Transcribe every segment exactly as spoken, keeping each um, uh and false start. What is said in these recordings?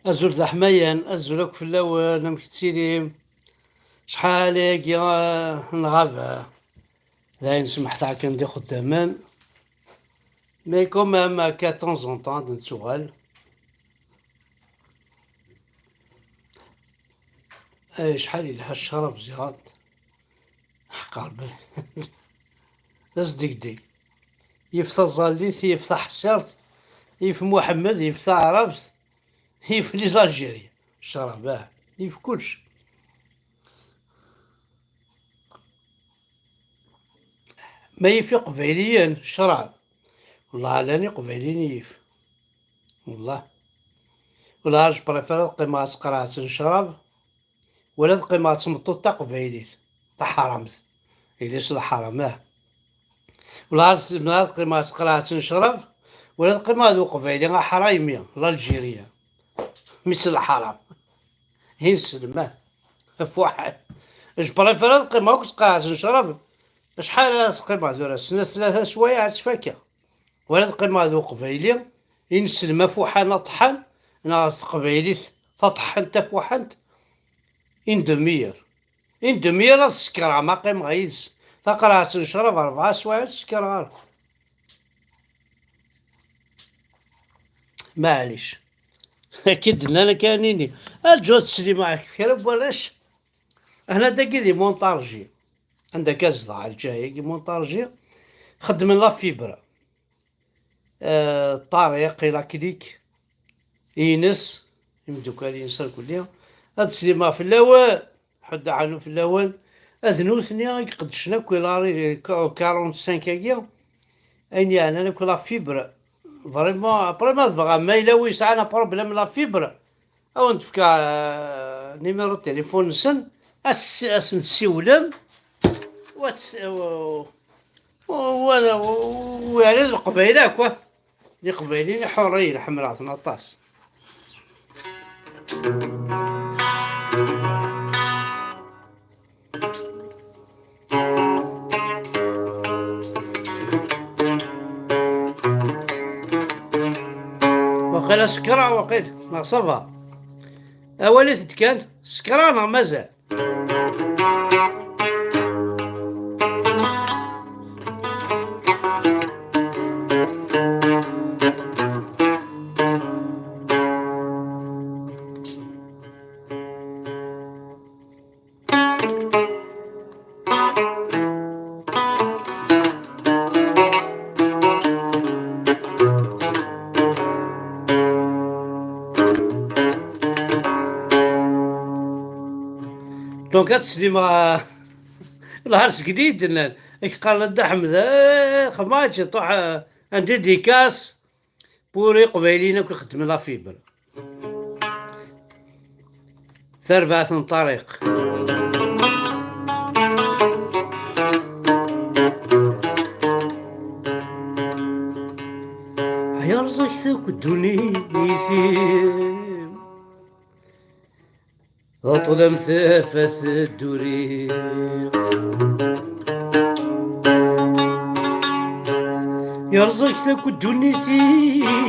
Azul d aḥmayan, azul akk fell-awen, amek tettilim? Acḥal ayagi, ah, nɣaba. Dayen, semḥet akken d ixeddamen. Mais quand même, akka de temps en temps, ad nettuɣal. Ay, acḥal yelha ccrab ziɣen. Ḥeqq Rebbi. D asdegdeg. Yif taẓallit, yif taḥṣirt, yif Muḥemmed, yif taɛrabt, yif les Algériens. Ccrab, ah, yif kullec. Ma yif iqbayliyen, ccrab. Wellah, llan iqbayliyen yif. Wellah. Wellah, je préfère ad qqimeɣ ad sqerɛeɣ n ccrab, wala ad qqimeɣ d tmeṭṭut taqbaylit, taḥramt. Ili s lḥaram, ah. Wala ad, ad qqimeɣ s qraɛet n ccrab, wala ad qqimeɣ d uqbayli aḥraymi, l'Algérien. Mi s lḥaram. Inselm, ah. Fuḥan. Je préfère ad qqimeɣ akk s qraɛet n ccrab. Acḥal ara teqqimeɣ tura? Snat, tlata swayeɛ ad tt-fakeɣ. Wala ad qqimeɣ d uqbayli, inselm afuḥan aṭḥan, neɣ s teqbaylit taṭḥant tafuḥant, une demi-heure. Une demi-heure ad sekreɣ ma qqimeɣ yid-s. Taqraɛet n ccrab rebɛa swayeɛ ur tt-sekreɣ ara. Maɛlic. Akka i d-nnan, akka nini. Arǧu ad teslim kra n warrac. Hna dagi di Montargis. Anda akka zedɣeɣ lǧahi-agi Montargis. Xeddmen la fibre. Eh, Ṭariq i la clique ines, imeddukal-ines irkelli, ad slimeɣ fell-awen, ḥedd aɛnu fell-awen, ad nutni i iqeddcen akk i la quarante-cinq-agi, ayen yeɛnan akk la fibre. Vraiment, après ma tebɣam, ma yella wi yesɛan problème la fibre, ad wen-d-fkeɣ, eh, numéro de téléphone-nsen, as-, ad sen-tessiwlem, u ad s-, u, u, u, u yeɛni d Leqbayel akk, ah. D Iqbayliyen iḥuṛiyen, ḥemmleɣ-ten aṭas. Waqila sekṛeɣ, waqil, neɣ ça va? Awal-it-d kan, sekṛeɣ neɣ mazal? Donc, ad teslim ɣer, ɣer seg i d-nnan. Ak qqaren a Dda Ḥmed, eh, xmaǧ, truḥ, eh, un dédicace pour Iqbayliyen akk ixeddmen la fibre. Tarbaɛt n Ṭariq. Yerẓ-ak akk ddunit-im. Ḍlem tafat dduri. Yerẓ-ak akk ddunit-im.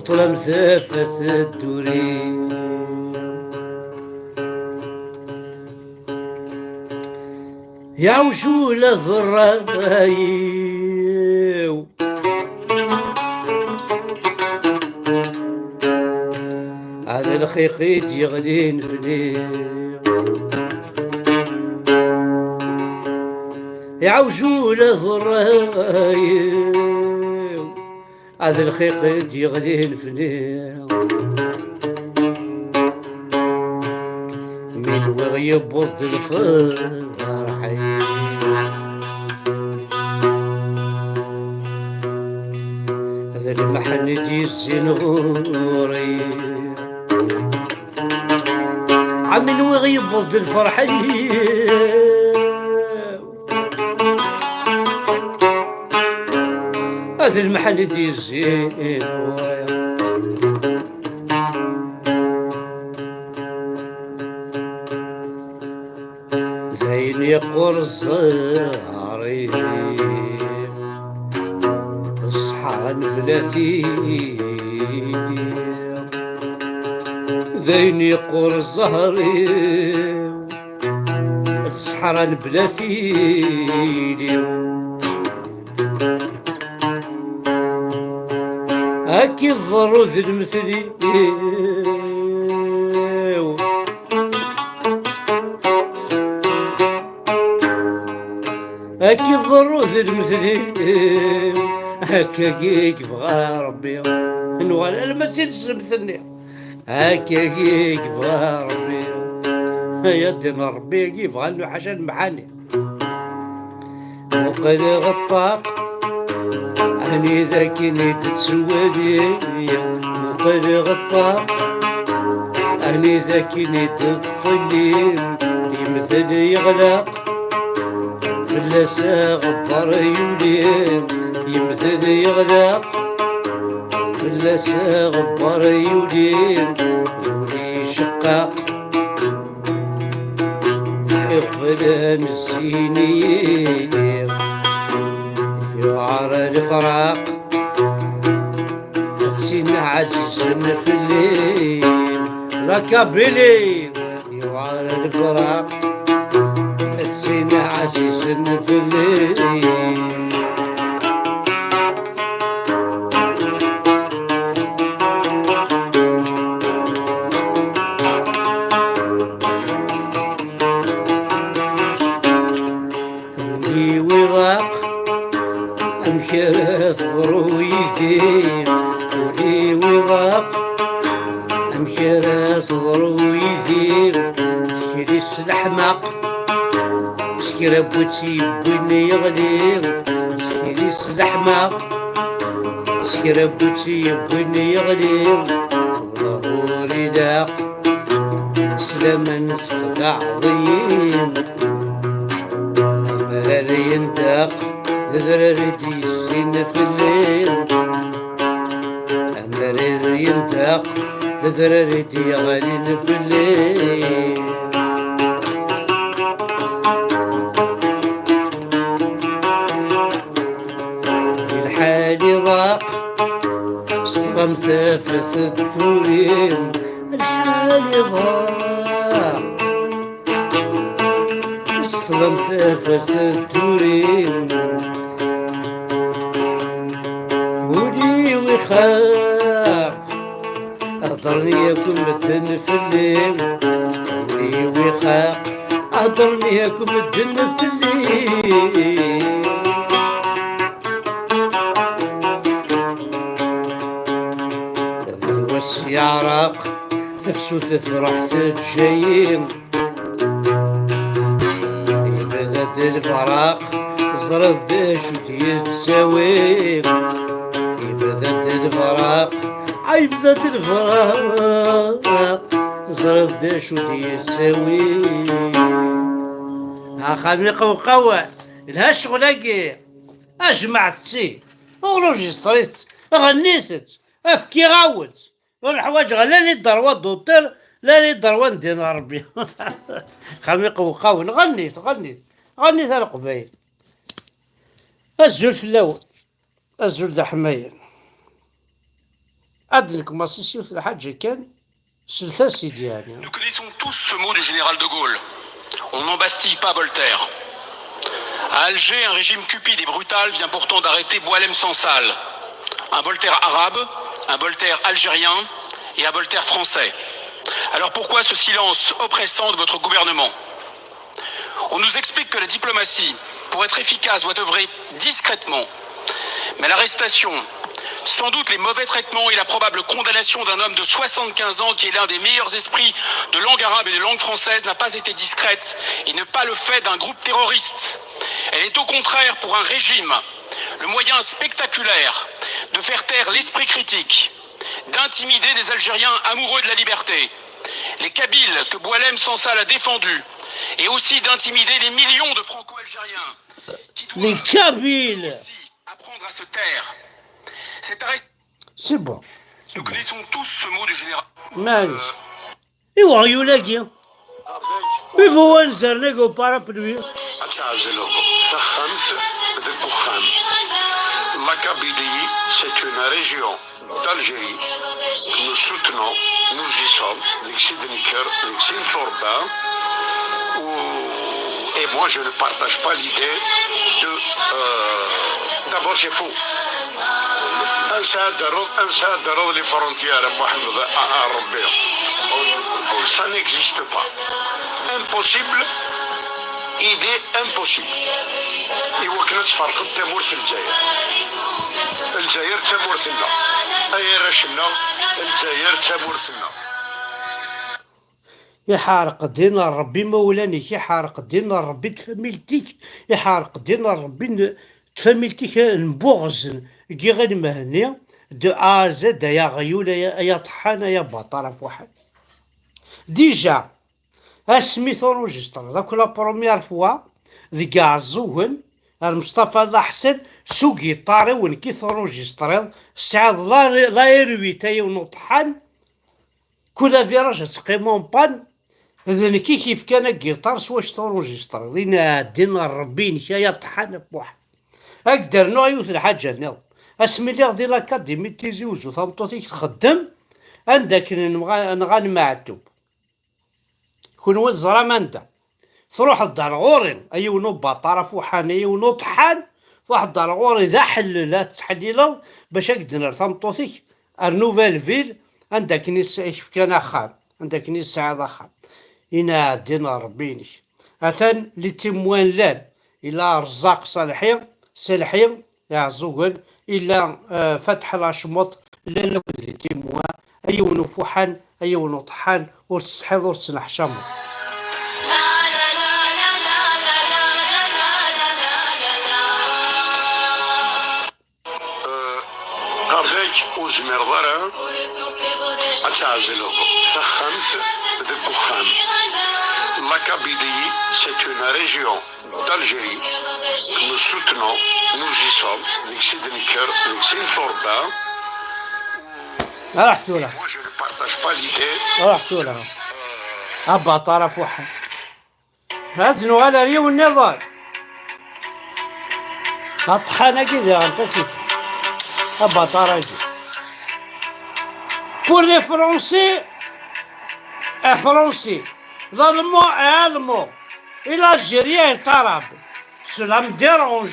Ḍlem tafat dduri. Yeɛwec ula d ṛṛay-iw. Ad lxiq i d-yeɣlin fell-i. Yeɛwec ula d ṛṛay-iw. Ad lxiq i d-yeɣlin fell-i. Mi nwiɣ yewweḍ-d lferḥ-iw. D lmeḥn i d-yezzin ɣur-i. Ɛemmi nwiɣ yewweḍ-d lferḥ-iw. Ad lmeḥn i d-yezzin ɣur-i. D ayen yeqqur ẓẓher-iw. Ṣṣeḥ Nebla tili d ayen yeqqur ẓẓher-iw, d ṣṣeḥra nebla tili. Ad k-iḍerru d lemtel-iw, ad k-iḍerru d lemtel-iw, akkagi i yebɣa Rebbi. Nuɣal alma d tineslemt-nni, akkagi i yebɣa Rebbi. Ay a ddin Rebbi i yebɣan ḥaca lemɛani. Muqleɣ ṭṭaq, anida akken i d-tettwali. Muqleɣ ṭṭaq, anida akken i d-teṭṭili. Yemdel yeɣleq, fell-as aɣebbar yuli. Yemdel yeɣleq, fell-as aɣebbar yuli. Ur iceqqaq. Iɣeblan zzin-iyi, yuɛer lefraq, d tin ɛzizen fell-i. La Kabylie, yuɛer lefraq, d tin ɛzizen fell-i. Ul-iw iḍaq, amek ara teḍru yid-i? Ul-iw iḍaq, amek ara teḍru yid-i? Tekli s leḥmaq, s kra n win tt-yewwin yeɣli. Tekli s leḥmaq, s kra n win tt-yewwin yeɣli. Wellah ur ilaq s laman txedɛeḍ-iyi. Amrar yendaq, d adrar i d-yezzin fell-i. Amrar yendaq, d adrar i d-yeɣlin fell-i. Lḥal iḍaq, s tɣemtafat d turin. Lḥal iḍaq, s tɣemtafat d turin. Ul-iw ixaq, heddren yakk medden fell-i. Ul-iw ixaq, heddren yakk medden fell-i. D wass yeɛreq, tafsut truḥ teǧǧa-yi. Yebda-d lefraq, ẓriɣ d acu d-yettawi. Yebda-d lefraq, ay yebda-d lefraq, ẓriɣ d acu d-yettawi. Axxam iqewqawen, lha ccɣel-agi. Ajmaɛt-tt-id, enregistrez-tt, ɣennit-tt, fkiɣ-awen-tt. Ur ḥwaǧeɣ la les droits d'auteur, la les droits n ddin n Ṛebbi. Xami qewqawen, ɣennit, ɣennit, ɣennit a Leqbayel. Azul fell-awen, azul d aḥmayan. Ad d-nekmaṣi s yiwet lḥaǧa kan, Nous connaissons tous ce mot du général de Gaulle. On n'embastille pas Voltaire. À Alger, un régime cupide et brutal vient pourtant d'arrêter Boualem Sansal, un Voltaire arabe, un Voltaire algérien et un Voltaire français. Alors pourquoi ce silence oppressant de votre gouvernement ? On nous explique que la diplomatie, pour être efficace, doit œuvrer discrètement. Mais l'arrestation, sans doute les mauvais traitements et la probable condamnation d'un homme de soixante-quinze ans qui est l'un des meilleurs esprits de langue arabe et de langue française n'a pas été discrète et n'est pas le fait d'un groupe terroriste. Elle est au contraire pour un régime le moyen spectaculaire de faire taire l'esprit critique, d'intimider des Algériens amoureux de la liberté, les Kabyles que Boualem Sansal a défendus, et aussi d'intimider les millions de Franco-Algériens qui doivent aussi apprendre à se taire. C'est arrêté. C'est bon. Nous connaissons tous ce mot du général. Nice. Iwa yulagi. Ivo anzernig au parapluie. Ad taɛzel taxxamt deg uxxam. La Kabylie. C'est une région d'Algérie que nous soutenons, nous y sommes, deg-s i d-nekker, deg-s i netturebba. Ou- et moi, je ne partage pas l'idée de, euh, d'abord, c'est faux. Ansa ad d-terreḍ, ansa ad d-terreḍ les frontières, a Mohamed, a, a Rebbi. Ça n'existe pas. Impossible. Il est impossible. Iwakken ad tferqeḍ tamurt n Lezzayer. Lezzayer d tamurt-nneɣ. Ay arrac-nneɣ, Lezzayer d tamurt-nneɣ. Iḥerq ddin n Ṛebbi imawlan-ik, iḥerq ddin n Ṛebbi tfamilt-ik, iḥerq ddin n Ṛebbi n tfamilt-ik n buɣzen, n Yiɣil Mhenni, de A à Z, ay aɣyul, ay, ay aṭeḥḥan, ay abaṭar afuḥan. Déjà, asmi tunrujistreḍ akk la première fois deg Iɛeẓẓugen ar Mustafa Laḥsen, s ugiṭar-iw nekk i tunrujistreḍ, tesɛiḍ la, la R huit, ay yiwen uṭeḥḥan, kul aviraj ad teqqimeḍ en panne, d nekk i k-yefkan agiṭar s wacu tunrujistreḍ, inɛa ddin n Ṛebbi-inek, ay aṭeḥḥan afuḥan. Ad k-d-rnuɣ yiwet n lḥaǧa nniḍen. Asmi lliɣ di l'Académie de Tizi Ouzou, tameṭṭut-ik txeddem, anda akken nɣa-, nɣan Meɛtub. Kunwi teẓram anda. Truḥeḍ-d ar ɣur-i, ay yiwen ubaṭar afuḥan, ay yiwen uṭeḥḥan, truḥeḍ-d ar ɣur-i d aḥellel, ad tettḥellileḍ, bac ad k-d-nerr tameṭṭut-ik ar Nouvelle Ville, anda akken i s-, i k-fkan axxam, anda akken i tesɛiḍ axxam. Inɛa ddin n Ṛebbi-inek. Atan les témoins llan, illa Rezzaq Salḥi, Salḥi, Iɛeẓẓugen, illa, euh, Fatḥ Lacmuṭ, llan akk d les témoins, ay yiwen ufuḥan, ay yiwen uṭeḥḥan, ur tsetḥiḍ, ur tettneḥcameḍ. Euh, qqaren-ak ur tezmireḍ ara ad tɛezleḍ taxxamt deg uxxam. La Kabylie, c'est une région d'Algérie que nous soutenons, nous y sommes, deg-s i d-nekker, deg-s i netturebba. Ruḥ tura. Moi, je ne partage pas l'idée. Ruḥ tura. Abaṭar afuḥan. Ad nuɣal ar yiwen nniḍen. Aṭḥan-agi diɣen, ṭṭif. Abaṭar-agi. Pour les Français, est français. L'Allemand est allemand. Et l'Algérien est arabe. Cela me dérange.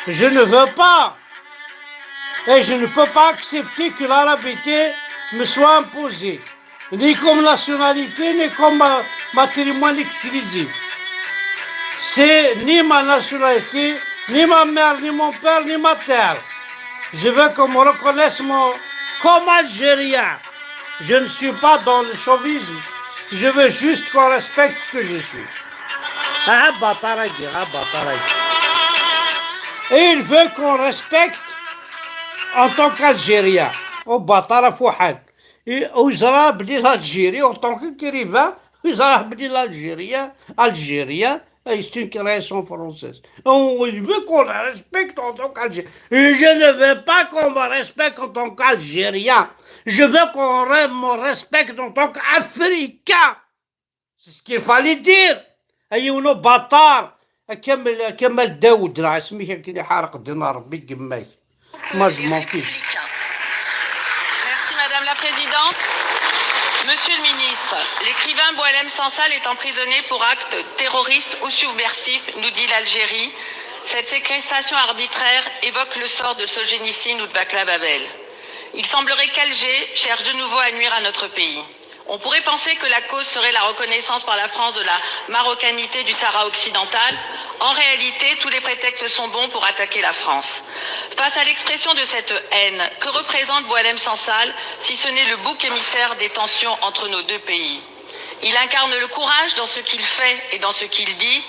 Je ne veux pas. Et je ne peux pas accepter que l'arabité me soit imposée, ni comme nationalité, ni comme, euh, matrimoine exclusif. C'est ni ma nationalité, ni ma mère, ni mon père, ni ma terre. Je veux qu'on me reconnaisse mon, comme Algérien. Je ne suis pas dans le chauvisme. Je veux juste qu'on respecte ce que je suis. Ah, bâtard à dire, ah, bâtard à dire. Et il veut qu'on respecte en tant qu'Algérien. Oh, bâtard à fouhad. Et on sera l'Algérie en tant qu'écrivain, on sera l'Algérien, Algérien, et c'est une création française. On veut qu'on le respecte en tant qu'Algérien. Et je ne veux pas qu'on me respecte en tant qu'Algérien. Je veux qu'on re-, me respecte en tant qu'Africain. C'est ce qu'il fallait dire. Ay yiwen ubaṭar, a Kamal, a Kamal Daoud, neɣ asmi-k akken iḥarq ddin n Ṛebbi deg yemma-k. Moi, je m'en fiche. Merci, Madame la Présidente. Monsieur le ministre, l'écrivain Boualem Sansal est emprisonné pour acte terroriste ou subversif, nous dit l'Algérie. Cette séquestration arbitraire évoque le sort de Solzhenitsyn ou de Václav Havel. Il semblerait qu'Alger cherche de nouveau à nuire à notre pays. On pourrait penser que la cause serait la reconnaissance par la France de la marocanité du Sahara occidental. En réalité, tous les prétextes sont bons pour attaquer la France. Face à l'expression de cette haine, que représente Boualem Sansal si ce n'est le bouc émissaire des tensions entre nos deux pays ? Il incarne le courage dans ce qu'il fait et dans ce qu'il dit,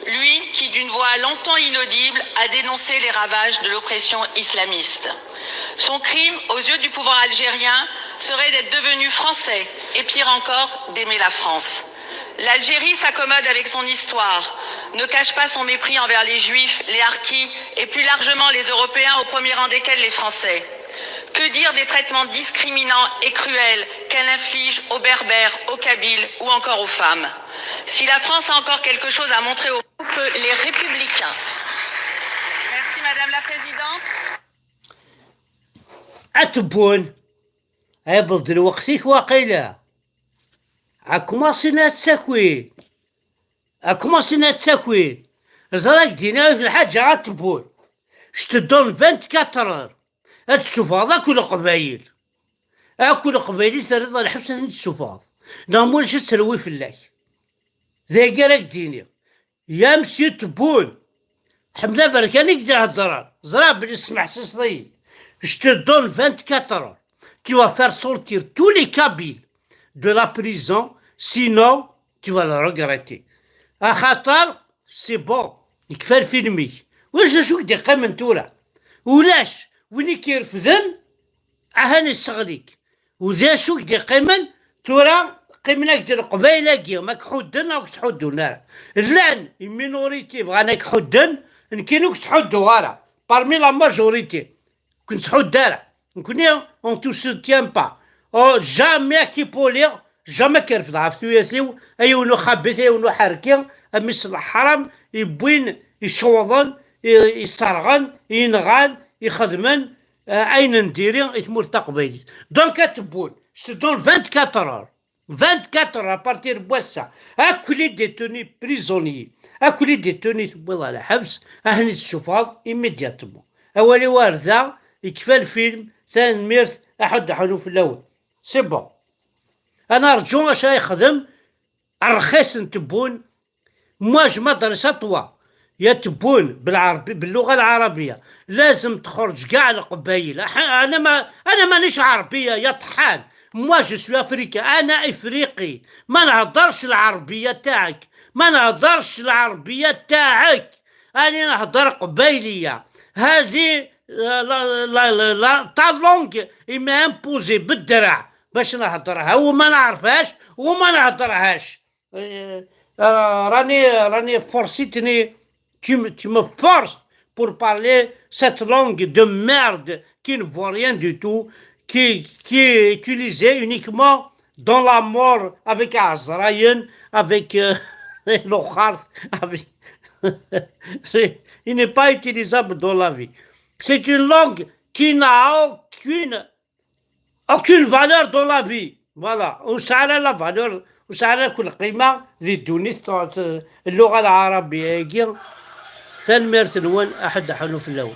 lui qui, d'une voix longtemps inaudible, a dénoncé les ravages de l'oppression islamiste. Son crime, aux yeux du pouvoir algérien, serait d'être devenu français et, pire encore, d'aimer la France. L'Algérie s'accommode avec son histoire, ne cache pas son mépris envers les Juifs, les Harkis et plus largement les Européens, au premier rang desquels les Français. Que dire des traitements discriminants et cruels qu'elle inflige aux Berbères, aux Kabyles ou encore aux femmes ? Si la France a encore quelque chose à montrer au groupe Les Républicains. Merci, Madame la Présidente. Tebbun. Ɛibeḍ-d lweqt-ik waqila. Akumasin ad ttakin. Akumasin ad ttakin. Ẓer ak-d-iniɣ lḥaǧa ad tebbun. Je te donne vingt-quatre heures. Ad tessufɣeḍ akk Leqbayel. Akk Leqbayel i terriḍ ɣer lḥebs ad ten-tessufɣeḍ. Neɣ mulac ad terwi fell-ak. D agi ara k-d-iniɣ. Ya Monsieur Tebboune, Ḥmed Aberkan i k-d-iheddren. Ẓriɣ belli tesmeḥsiseḍ-iyi. Je te donne vingt-quatre heures. Tu vas faire sortir tous les Kabyles de la prison, sinon tu vas le regretter. Axaṭer, c'est bon, yekfa lfilm-ik. Ulac d acu i k-d-iqqimen tura. Ulac win i k-irefden, ahan isseɣli-k. U d acu i k-d-iqqimen tura? Qqimen-ak-d Leqbayel-agi, ma k-ḥudden neɣ ur k-ttḥuddun ara. Llan i minorité bɣan ad k-ḥudden, nekkini ur k-ttḥudduɣ ara. Parmi la majorité, ur ken-ttḥudd ara. Nekkni, on te soutient pas. Oh, jamais ad k-ipuliɣ, jamais ad k-refdeɣ ɣef tuyat-iw, ay yiwen uxabit, ay yiwen uḥerki, a mmi-s n leḥram, iwwin, icewḍen, i-, iṣerɣen, inɣan, ixedmen, euh, ayen n diri i tmurt taqbaylit. Donc, ad tebbun, je te donne vingt-quatre heures. Vingt-quatre heures à partir n wass-a. Akk les détenus prisonniers, akk les détenus tewwiḍ ɣer lḥebs, ahen i tessufɣeḍ immédiatement. Awal-iw ar da, yekfa lfilm, tanemmirt, aḥud aḥunu fell-awen. C'est bon. Ad nerǧu acu ara yexdem rrxis n Tebboune. Moi, je m'adresse à toi. يا تبون بالعربي، باللغة العربية، لازم تخرج كاع القبايل. أح-، أنا ما، أنا مانيش عربية يا طحان. Moi, je suis africain. أنا إفريقي. ما نهضرش العربية تاعك. ما نهضرش العربية تاعك. أنا نهضر قبايلية. هذه، لا، لا، لا، لا، ta langue، il m'a imposé بالدرع باش نهضرها وما نعرفهاش وما نهضرهاش. آه، آه، راني، راني forcé-تني، tu me, tu me forces pour parler cette langue de merde qui ne vaut rien du tout, qui, qui est utilisée uniquement dans la mort avec Azraïn, avec, euh, le Kharf, avec, c'est, il n'est pas utilisable dans la vie. C'est une langue qui n'a aucune aucune valeur dans la vie. Voilà. وسعر la valeur، وسعر كل قيمة ذي الدنيا، اللغة العربية هي. Tanemmirt-nwen, aḥud aḥunu fell-awen.